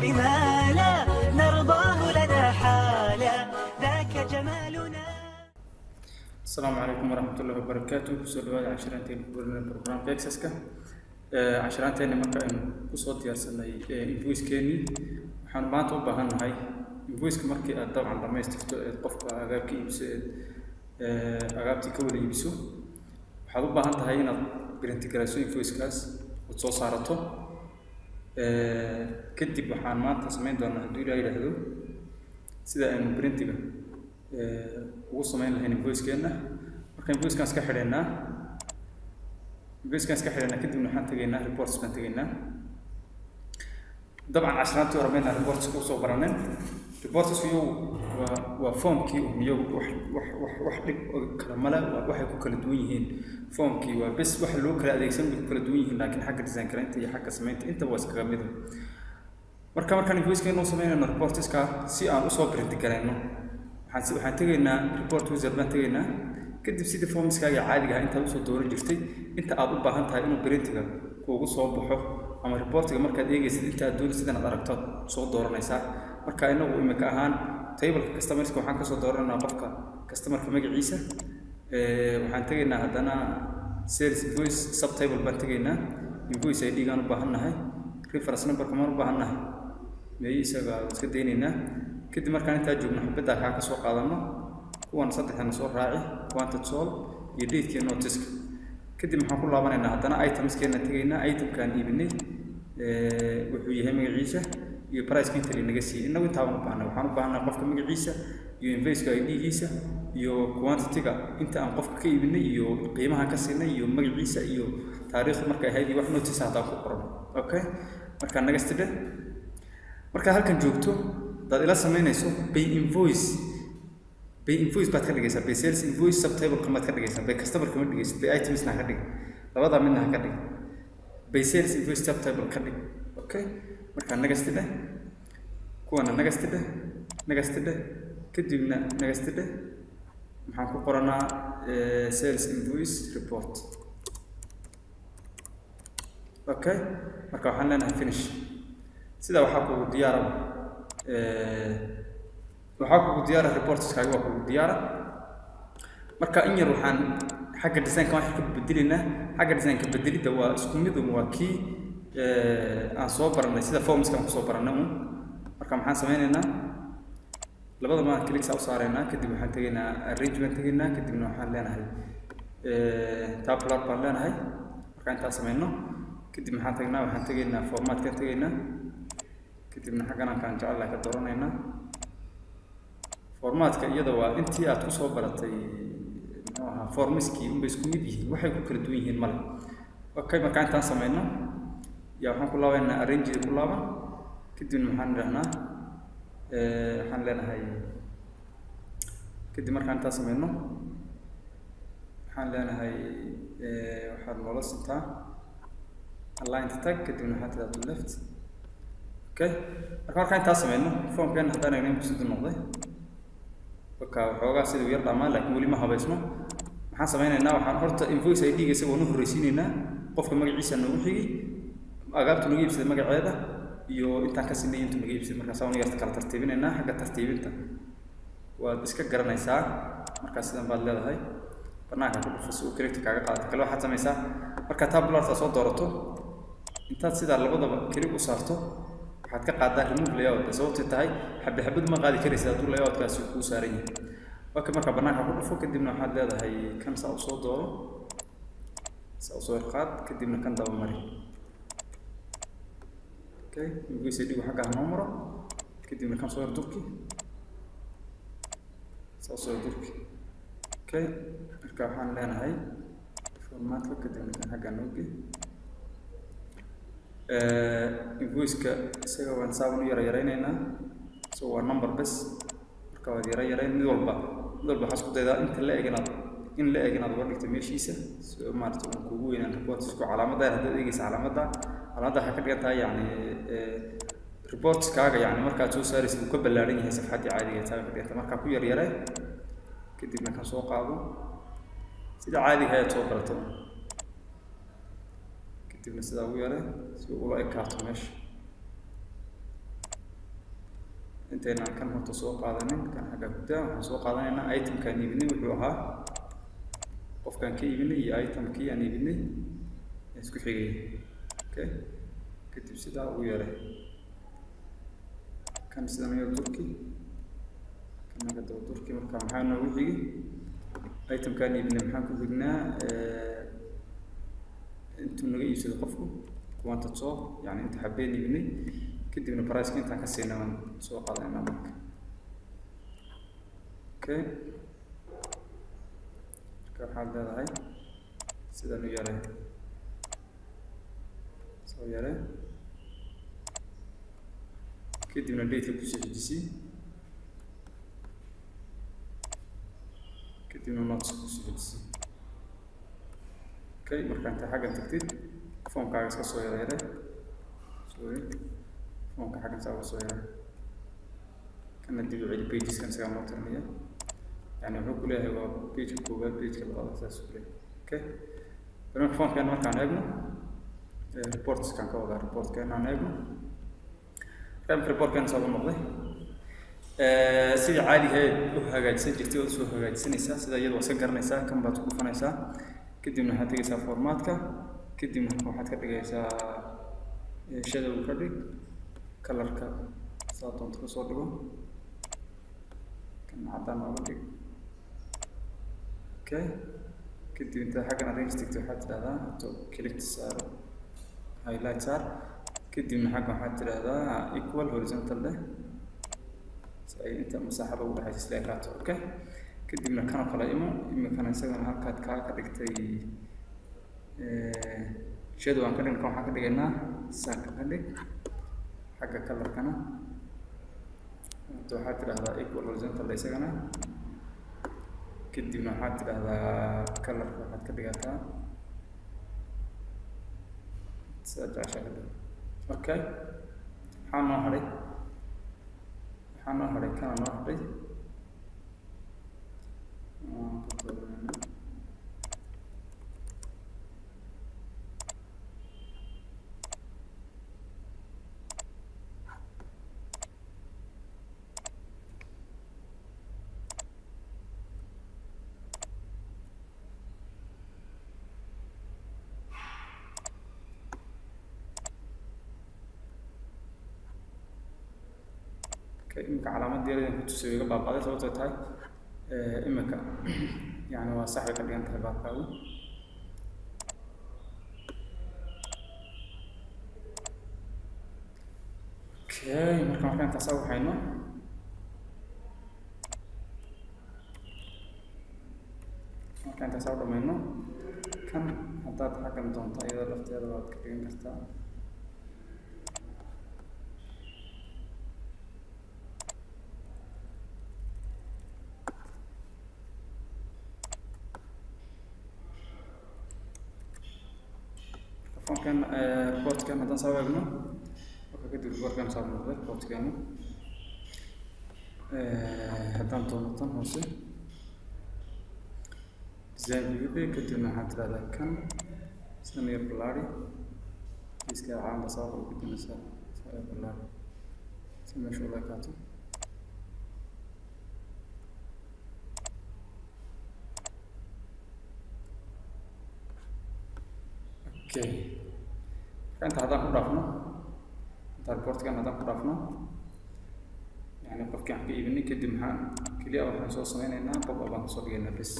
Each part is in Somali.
بما لا نرضاه لنا حالا، ذاك جمالنا. Asalaamu calaykum waraxmatullahi wabarakaatu. Kusoo dhawaada cashiraanteena ku baranay programka Accesska. Cashiraanteena marka aynu kusoo diyaarsanay invoice-keenii, waxaanu maanta u baahan nahay invoice-ka markii aad dabcan dhamaystirto eed qofka agaab ka iibso, eed agaabtii ka wada iibiso, waxaad u baahan tahay inaad print garayso invoice-kaas ood soo saarato. Kadib waxaan maanta samayn doonaa, hadduu Ilaah yidhaahdo, sida aynu printiga ugu samayn lahayn invoice-keenna. Marka invoice-kaan iska xidhaynaa, invoice-kaan iska xidhaynaa, kadibna waxaan tegaynaa reports baan tegaynaa. Dabcan cashiraantii hore maynaa reports kusoo baranin. Reports iyagu waa formkii un, iyagu wax dhib oo kala male. Waa waxay ku kala duwan yihiin formkii, waa bes waxa loo kala adeegsan bay ku kala duwan yihiin, laakiin xagga design garaynta iyo xagga samaynta intaba waa iskaga mid. Marka markaan invoice-keena u samaynayno reportska si aan usoo print garayno, waxaan tegaynaa report wizard baan tegaynaa. Kadib sidii formskaaga caadiga ahaa intaad usoo dooran jirtay inta aad u baahan tahay inuu printiga kuugu soo baxo ama reportiga markaad eegaysid inta aad doonaysid inaad aragto soo dooranaysaa. Marka inagu imika ahaan tableka customerska waxaan kasoo dooranaynaa qofka customerka magaciisa. Waxaan tegaynaa haddana sales invoice subtable baan tegaynaa. Invoice ID gaan u baahan nahay, reference numberka maan u baahan nahay meeyi, isaga iska daynaynaa. Kadib markaan intaa joogno, xabaddaa kaa ka soo qaadano, kuwan saddexdana soo raaci, quantity sold iyo datekii notiska. Kadib maxaan ku laabanaynaa? Haddana itemskeena tegaynaa, itemkaan iibinay wuxuu yahay magaciisa iyo priceka inta linaga siiyey. Innagu intaabaan u baahnay. Waxaan u baahnay qofka magaciisa iyo invoiceka ID-giisa iyo quantity-ga inta aan qofka ka iibinay iyo qiimahan ka siinay iyo magaciisa iyo taariikhda markay ahayd iyo wax notice haddaan ku qorno. Okay, markaa next dhe. Markaa halkan joogto hadaad ila samaynayso, by invoice, by invoice baad ka dhigaysaa, by sales invoice subtable kamaad ka dhigaysaa, by customer kama dhigaysid, by itemsna ha ka dhig, labadaa midna ha ka dhig, by sales invoice subtable ka dhig. Okay, markaa next dheh, kuwana next dheh, next dheh, kadibna next dheh. Maxaan ku qoranaa? Sales invoice report. Okay, marka waxaan leenahay finish. Sidaa waxaa kugu diyaara, waxaa kugu diyaara reportskaaga waa kugu diyaara. Marka in yar waxaan xagga designka waxaan ka bedelaynaa. Xagga designka bedelidda waa isku mid un, waa kii aan soo baranay, sida formska aan kusoo baranay un. Marka maxaan sameynaynaa? Labada maan click saa u saaraynaa. Kadib waxaan tegaynaa arrangement tegaynaa, kadibna waxaan leenahay tabular baan leenahay. Marka intaan sameyno kadib maxaan tagnaa? Waxaan tegaynaa formatkaan tegaynaa, kadibna xaggan aan kaan jecelahay ka dooranaynaa. Formatka iyada waa intii aad kusoo baratay, muxuu ahaa, formiskii unbay isku mid yihiin, waxay ku kala duwan yihiin male. Okay, marka intaan sameyno yaa waxaan ku laabaynaa arrange ku laaban. Kadibna maxaan idhahnaa? Waxaan leenahay, kadib markaan intaan sameyno, waxaan leenahay waxaad noola sintaa align tag, kadibna waxaad tidaa to left. Okay, marka markaan intaa sameyno, formkeena haddaan eegno imku siduu noqday. Marka waxoogaa siduu yar dhamaan, laakiin weli ma habaysno. Maxaan sameynaynaa? Waxaan horta invoice ID-ga isaga waan u horreysiinaynaa, qofka magaciisa noogu xigi, agaabta naga iibsaday magaceeda iyo intaan ka sinay intuu naga iibsaday. Markaas waan yarta kala tartiibinaynaa. Xagga tartiibinta waad iska garanaysaa. Markaa sidan baad leedahay, banaanka ku dhufo si uu clickta kaaga qaadato. Kale waxaad samaysaa, markaa tabularta soo doorato, intaad sidaa labadaba click u saarto, waxaad ka qaadaa remove layout. Sababtay tahay xabi xabad ma qaadi karaysa hadduu layoutkaasi kuu saaran yahay. Okay, markaa banaanka ku dhufo, kadibna waxaad leedahay kan saa usoo dooro, saa usoo qaad, kadibna kan daba mari. Okay, invoice ID-gu xagga ha noo maro, kadibna kan soo yar durki, saa usoo yar durki. Okay, marka waxaan leenahay formatka, kadibna kan xagga noo gey. Invoice-ka isaga waan saaban u yara yaraynaynaa, so waa number bes. Marka waad yara yarayn. Mid walba waxaa isku daydaa inta la eg inaad in la eg inaad uga dhigto meeshiisa, si maarata uun kugu weynaan report isku calaamadda. Haddaad eegeysa calaamadda, calaamadda waxay ka dhigan tahay yacni reportskaaga, yacni markaad soo saaraysid uu ka ballaaran yahay safxaddii caadiga taa ka dhiganta. Markaa ku yar yare, kadibna kan soo qaado sida caadiga ayaad soo barato, kadibna sidaa ugu yare si uu ula ekaato meesha. Intaynaan kan horta soo qaadanin, kan xagga gudaa waxaan soo qaadanaynaa itemkaan iibinay. Wuxuu ahaa qofkaan ka iibinay iyo itemkii aan iibinay isku xigay. Okay, kadib sidaa ugu yaray kan, sidan yar durki, kan naga daba durki. Marka maxaa noogu xigi? Itemkaan iibinay maxaan ku xignaa? Intuu naga iibsaday qofku, quantity, yani inta xabeen iibinay, kadibna priceka intaan ka siinay waan soo qaadanaynaa marka. Okay, marka waxaad leedahay sidan u yaray, soo yaree, kadibna dateka kusii xijisii, kadibna notes kusii xijisii. Okay, marka inta xaggan tagtid, formkaaga iska soo yareere. Sorry, formka xaggan saa uga soo yaray, kana dib u celi. Pageskan isagaa noo tirinaya, yani wuxuu ku leeyahay waa pageka koowaad, pageka labaad, saas ku leeyahay. Okay, marka formkeena markaan eegno, reportskan ka wadaa, reportkeena aan eegno. Marka reportkeena saa u noqday sidii caadigeed u hagaajisan jirtay oo soo hagaajisanaysaa sida iyada waa iska garanaysaa. Kan baad ku dhufanaysaa, kadibna waxaad tegaysaa formatka, kadibna waxaad ka dhigaysaa shadow ka dhig, colorka saa doonto kasoo dhigo, kan caddaan nooga dhig. Okay, kadib intaad xaggan arrange tagtay, waxaad tidhahdaa to click saar, highlight saar, kadibna xaggan waxaad tidhahdaa equal horizontal leh, si ay inta masaaxada ugu dhexaysa isla ekaato. Okay, kadibna kanoo kale imo. Imikana isagana halkaad kaa ka dhigtay shadow aan ka dhigna, kan waxaan ka dhigaynaa saaka ka dhig. Xagga colorkana inta waxaad tidhahdaa equal horizontal isagana, kadibna waxaad tidhahdaa colorka waxaad ka dhigataa sida jeceshaa ka dhig. Okay, maxaa noo hadhay? Waxaa noo hadhay kana noo hadhay. Waan ka dooranayna. Okay, imika calaamad yaryar ku tusay iga baaba'day, sababtoo tahay imika yani waa sax bay ka dhigan tahay baabkaagu. Okay, marka intaas waxayno marka intaas u dhamayno, kan haddaad xaggan doonto iyada lafteeda waad ka dhigan kartaa. Formkan, reportkan haddaan soo eegno marka, kadib reportkan soo noqday reportkeenu. Haddaan doono tan hoose design view, kadibna waxaad tirahdaa kan sidan yar ballaari, iska caamba soo qabo, kadibna saa saa yar ballaari si meesha ula ekaato. Okay, marka inta haddaan ku dhaafno, inta reportkan haddaan ku dhaafno, yani qofkii aan ka iibinay, kadib maxaan keliya waxaan soo sameynaynaa? Pop up baan kasoo dhigaynaa bes.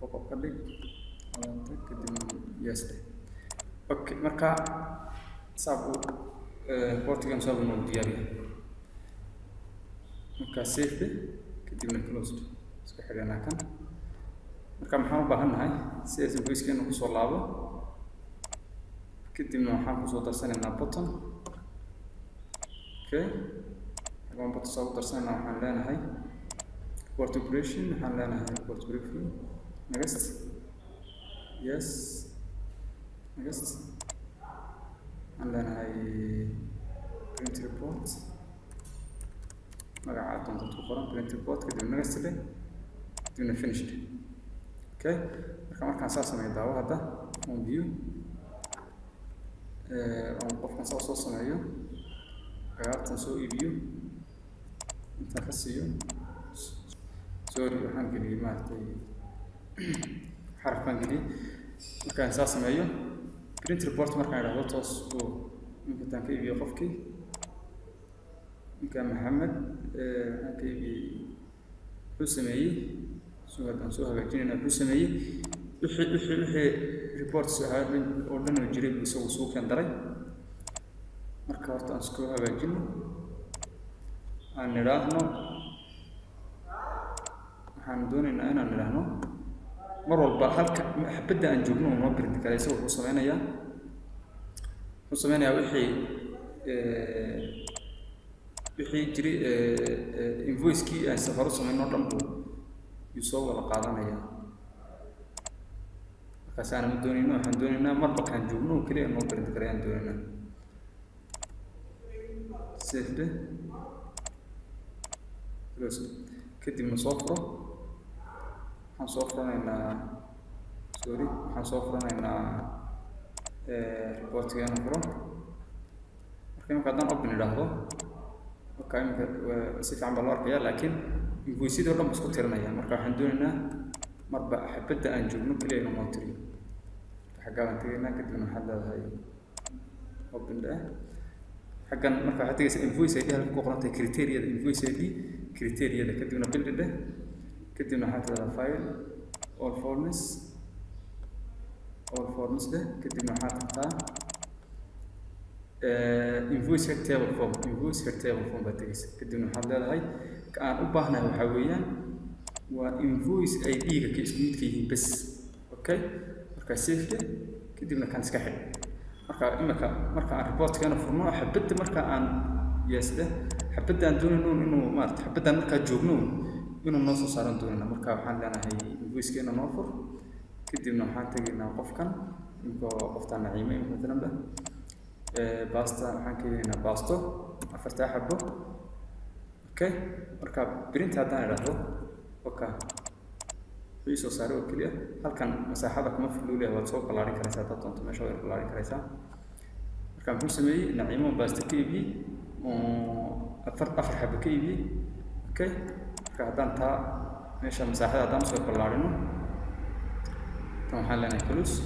Pop up ka dhig alaabta, kadibna yes dheh. Okay, marka saab uu reportigan saab noogu diyaariya. Marka save dheh, kadibna close dheh, iska xidhanaa kan. Marka maxaan u baahan nahay? Sidaas invoicekeenu kusoo laabo, kadibna waxaan kusoo darsanaynaa button. Okay, xagaan button soo darsanaynaa. Waxaan leenahay report operation, waxaan leenahay report preview, next, yes, next. Waxaan leenahay print report, magaca doontaad ku qoran, print report, kadibna next dheh, kadibna finish dheh. Okay, marka markaan saa sameeyo, daawo hadda on view, oon qofkan saa soo sameeyo. Agaabtan soo iibiyo, intaan ka siiyo. Sorry, waxaan geliyey, maaragtay, xaraf baan geliyey. Markaan saa sameeyo, print report markaan idhahdo, toos buu intaan ka iibiyo qofkii, ninka Maxamed waxaan ka iibiyey. Wuxuu sameeyey, soo haddaan soo hagaajinayna, wuxuu sameeyey wixii reports ahaa oo dhan oo jiray buu isagu suu keen daray. Marka horta aan isku hagaajino, aan nidhaahno, waxaan doonaynaa inaan nidhaahno mar walba halka xabadda aan joogno uu noo print kara. Isaga wuxuu sameynayaa wixii jiray, invoice-kii aan hore sameyn oo dhan buu yuu soo wada qaadanayaa. Markaas aanama doonayno, waxaan doonaynaa marba kaan joogno oo keliya noo print karayaan doonaynaa. Save dheh, close, kadibna soo furo. Waxaan soo furanaynaa, sorry, waxaan soo furanaynaa reportigeena furo. Marka imika haddaan open idhaahdo, marka imika si fiican baa loo arkaya, laakiin invoice-yadii o dhan ba isku tirinaya. Marka waxaan doonaynaa marba xabadda aan joogno keliya inuu noo tiriyo. Xaggaa baan tegaynaa, kadibna waxaad leedahay open dheh xaggan. Marka waxaad tegaysaa invoice ID halka ku qoran tahay, criteria-da, invoice ID criteria-da, kadibna build dheh, kadibna waxaad tidhahdaa file, all forms, all forms dheh, kadibna waxaad tagtaa invoice head table form. Invoice head table form baad tegaysa, kadibna waxaad leedahay ka aan u baahnahay waxaa weeyaan waa invoice ID-ga ka isku midka yihiin bes. Okay, marka save dheh, kadibna kan iska xidh. Marka imika marka aan reportkeena furno, xabadda marka aan yes dheh, xabadda aan doonayno inuu, maarata, xabaddaan markaa joogno inuu noo soo saaran doonayna. Marka waxaan leenahay invoicekeena noo fur, kadibna waxaan tegaynaa qofkan imika, waa qoftaan Naciime. Imika matalan ba basta waxaan ka helaynaa, basto afartaa xabo. Okay, marka print haddaan idhaahdo, okay, wuxuu ii soo saaray oo keliya halkan. Masaaxada kuma filuu leeyahay, waad soo ballaarin karaysaa haddaad doonto, meesha waad ballaarin karaysaa. Marka muxuu sameeyey? Naciimo baasto ka iibiyey oo afar xabo ka iibiyey. Okay, marka haddaan taa meesha masaaxada haddaan usoo ballaarino tan, waxaan leenahay close,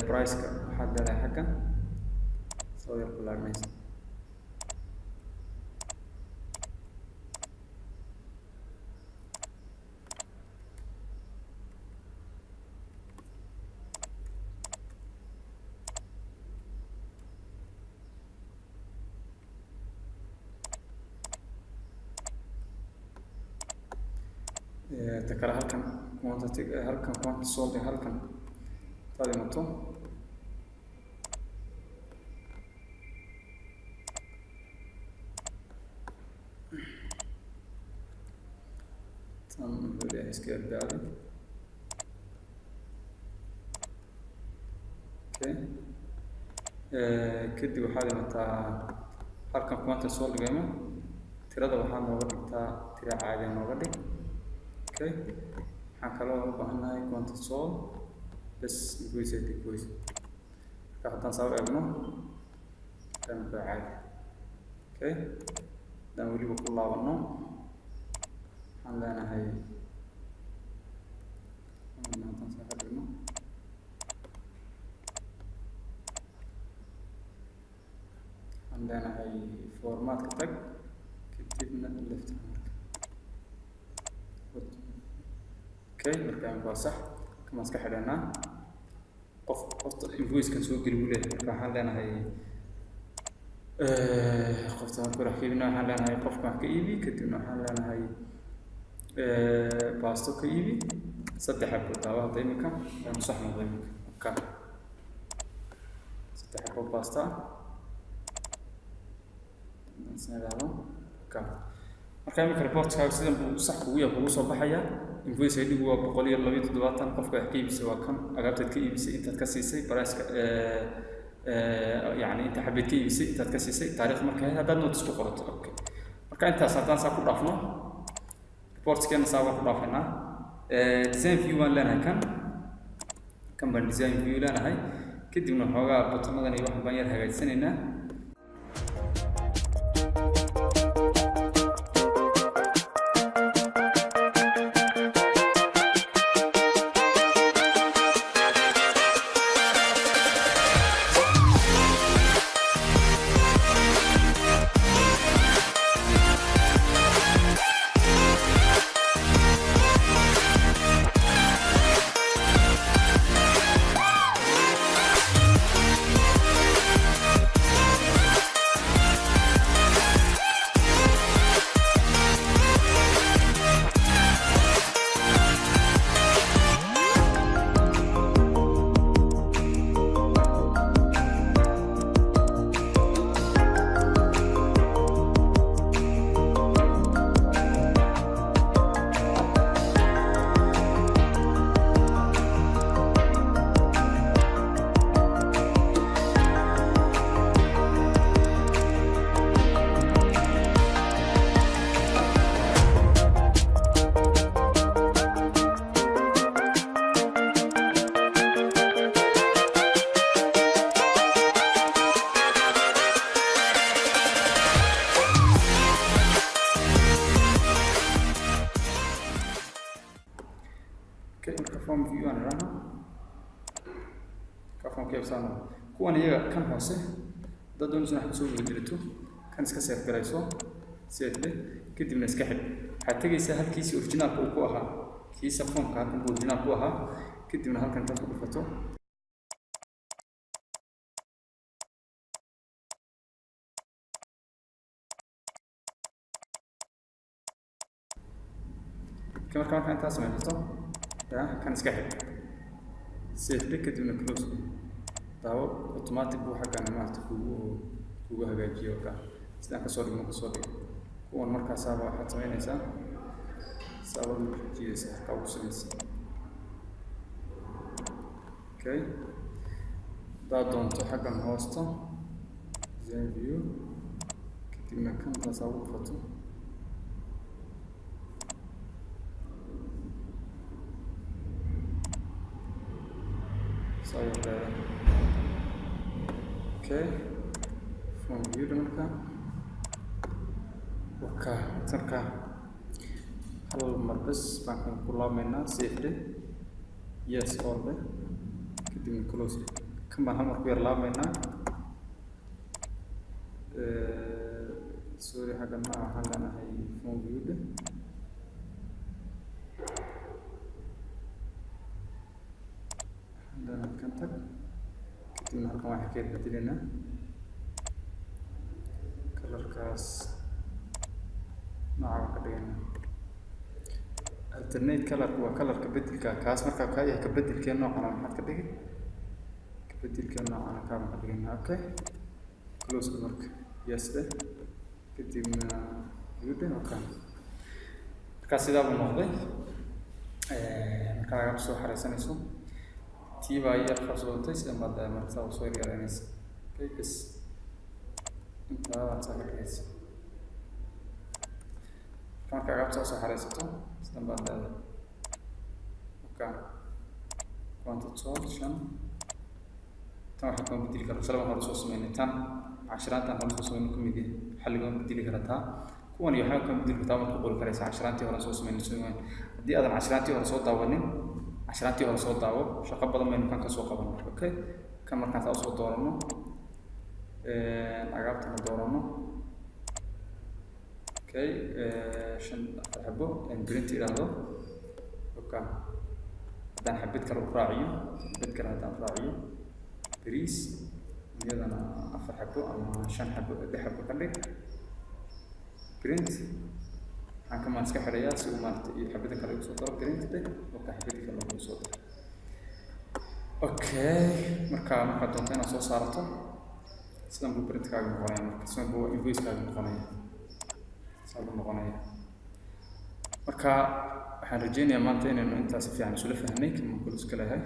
price-ka waxaad leedahay xaggan soo yar ballaarinaysa. Ta kale halkan quantity, halkan quantity sold, halkan hadaad imato, tan wuxuu leeyahay iska yarbaadi. Okay, kadib waxaad imataa halkan quantity sold dhigaymo, tirada waxaad nooga dhigtaa tira caadi nooga dhig. Okay, waxaan kaloo u baahannahay quantity sold bes, invoice ID, invoice. Marka haddaan saa u eegno, kan waa caadi. Okay, haddaan weliba ku laabano, waxaan leenahay haddaan saa ka dhigno, waxaan leenahay formatka tag, kadibna left marka. Okay, marka imika waa sax, kamaan iska xidhanaa. Qof horta invoice-kan soo geli buu leeyahay. Marka waxaan leenahay qofta marka wax ka iibina, waxaan leenahay qofka wax ka iibi, kadibna waxaan leenahay baasto ka iibi saddex xabo. Daawo hadda imika waanu sax noqday imika. Okay, saddex xabo baasta ah idhaahdo. Okay, marka imika reportkaaga sidan buu sax kugu yahay, kugu soo baxaya. Invoice ID-gu waa 172, qofka wax ka iibisay waa kan, agaabtaad ka iibisay, intaad ka siisay, price-ka, yani inta xabeed ka iibisay, intaad ka siisay, taariikh marka haddaad notice ku qorato. Okay, marka intaas haddaan saa ku dhaafno, reportskeena saa waan ku dhaafaynaa. Design view baan leenahay, kan baan design view leenahay, kadibna xoogaa buttonadan iyo waxan baan yar hagaajisanaynaa. Form view aan idhaahno, ka formkii absaan. Kuwan iyaga kan hoose haddaad doonayso inaad kasoo bedelato, kan iska save garayso, save leh, kadibna iska xidh. Waxaad tegaysaa halkiisii originalka uu ku ahaa, kiisa formka halkan buu original ku ahaa. Kadibna halkan intaad ku dhufato, marka intaa samaysato ya, kan iska xidh, save dheh, kadibna close dheh. Daawo, automatic buu xaggan maarata kugu hagaajiyo. Markaa sidaan kasoo dhigno kasoo dhig kuwan. Markaasaaba waxaad samaynaysaa, saabaad u jiidaysaa, halkaa ugu samaysa. Okay, haddaad doonto xaggan hoosta design view, kadibna kan taasaa ugu dhufato. Saa ayaad leedahay. Okay, form view. Marka waka marka hal mar bes baan kan ku laabmaynaa. Save dheh, yes all dheh, kadibna close dheh. Kan baan hal mar ku yar laabmaynaa. Sorry, xaggan ma, waxaan leenahay form view dheh. Waxaan leenahay kan tag, kadibna halkan waxaan ka yar bedelaynaa colorkaas, nooca baan ka dhigaynaa. Alternate colorka waa colorka bedelka kaas. Markaa kaa yahay ka bedelkee noocana, maxaad ka dhigi? Ka bedelkee noocana kaa baan ka dhigaynaa. Okay, close dheh marka, yes dheh, kadibna view dheh. Okay, markaa sidaa buu noqday. Markaa laga soo xareysanayso, tii baa yar qabsoontay, sidan baad marka saa usoo yareynaysa. Okay, bes intaa baad saa ka dhigaysa. Marka agaabta soo xareysato, sidan baad leedahay. Okay, quantity sold shan. Tan waxaa kama bedeli kara shalay baan hore soo sameynay. Tan cashiraantan hore soo sameynay kamid yahay, xalliga ma bedeli karataa. Kuwan iyo waxaa kama bedeli kartaa, waad ku qori karaysaa cashiraantii hore soo sameynay. Soo haddii aadan cashiraantii hore soo daawanin, cashiraantii hore soo daawo. Shaqo badan baynu kan kasoo qabanay. Okay, kan markaan saa usoo doorano, agaabtana doorano. Okay, shan afar xabo print idhaahdo. Okay, haddaan xabid kale u raaciyo, xabid kale haddaan raaciyo, bariis iyadana afar xabo ama shan xabo, lix xabo ka dhig, print. Waxaan kamaan iska xidhayaa si uu maarata iyo xabida kale igu soo daro. Print dheh. Okay, xabidi kale ugu soo daro. Okay, marka markaad doonto inaad soo saarato, sidan buu printkaaga noqonaya. Marka sidan buu invoicekaaga noqonaya, saa buu noqonaya. Marka waxaan rajeynayaa maanta inaynu intaas si fiican isula fahnay. Kamaan kula iska leeyahay.